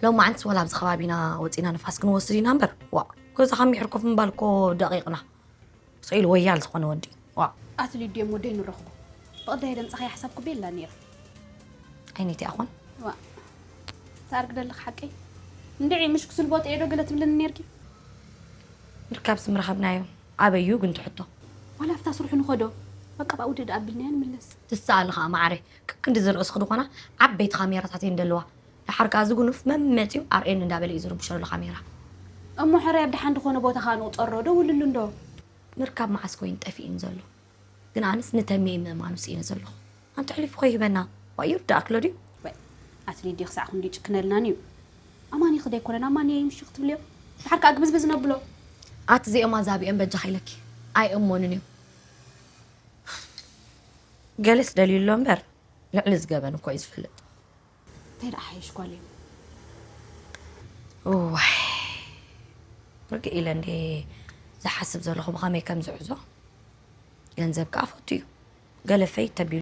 ሎማዓንትስ ወላ ኣብዚ ከባቢና ወፂና ንፋስ ክንወስድ ኢና እምበር፣ ዋእ፣ ገዛ ካብ ምሒር ኮፍ ምባል እኮ ደቂቕና። ስቕ ኢሉ ወያል ዝኾነ ወዲ። ዋእ። ኣቲ ሊድዮ እሞ ደይ ንረኽቦ። ብቐዳይ ደምጻኻ ሓሳብኩ ቤላ ነይረ። ዓይነይቲ ኣኾን? ዋ። ታርግ ደለኽ ሓቀይ? እንድዒ ምሽ ክስል ቦጥ ኤዶ ገለ ትብልኒ ነይርኪ? ምርካብስ ምረኸብናዮ። ኣበዩ ግን ትሕቶ? ዋላ ኣብታ ስርሑ ንኸዶ። በቃ ብኣውደ ደኣ ኣቢልናዮ ንምለስ። ትስኣ ኣለኻ ማዓረይ። ከክንዲ ዝርእስኺ ዝኾና ዓበይቲ ካሜራታት እየን ደለዋ። ደሓር ከኣ ዝጉኑፍ መመፂኡ ኣርእየኒ እንዳበለ እዩ ዝርብሾ ዘሎ ካሜራ። እሞ ሕራይ ኣብ ደሓን ዝኾነ ቦታ ከኣ ንቑፀሮ። ደውልሉ እንዶ። ምርካብ መዓስ ኮይኑ ጠፊእን ዘሎ? ግን ኣነስ ንተሜ ምእማኑ ስኢነ ዘለኹ። ኣንተ ኣሕሊፉ ከይህበና ዋእ ይርዳእክ ሎ ድዩ? ወይ ኣቲ ሊድዮ ክሳዕ ክንዲ ይጭክነልናን እዩ። ኣማኒ ክደ ኣይኮነን ኣማኒ እዩ ምሽ ክትብልዮ። ደሓር ከኣ ግብዝብዝ ነብሎ። ኣቲ እዚኦም ኣዛቢኦም በጃኺ ኢለኪ ኣይእመኑን እዮም። ገለስ ደልዩ ኣሎ እምበር ልዕሊ ዝገበን እኮ እዩ ዝፈልጥ። እንታይ ደኣ ሓይሽ ጓል እዩ። እዋይ ርግእ ኢለ እንዴ ዝሓስብ ዘለኹ ብኸመይ ከም ዝሕዞ። ገንዘብ ከኣ ፈቱ እዩ። ገለ ፈይ ተቢሉ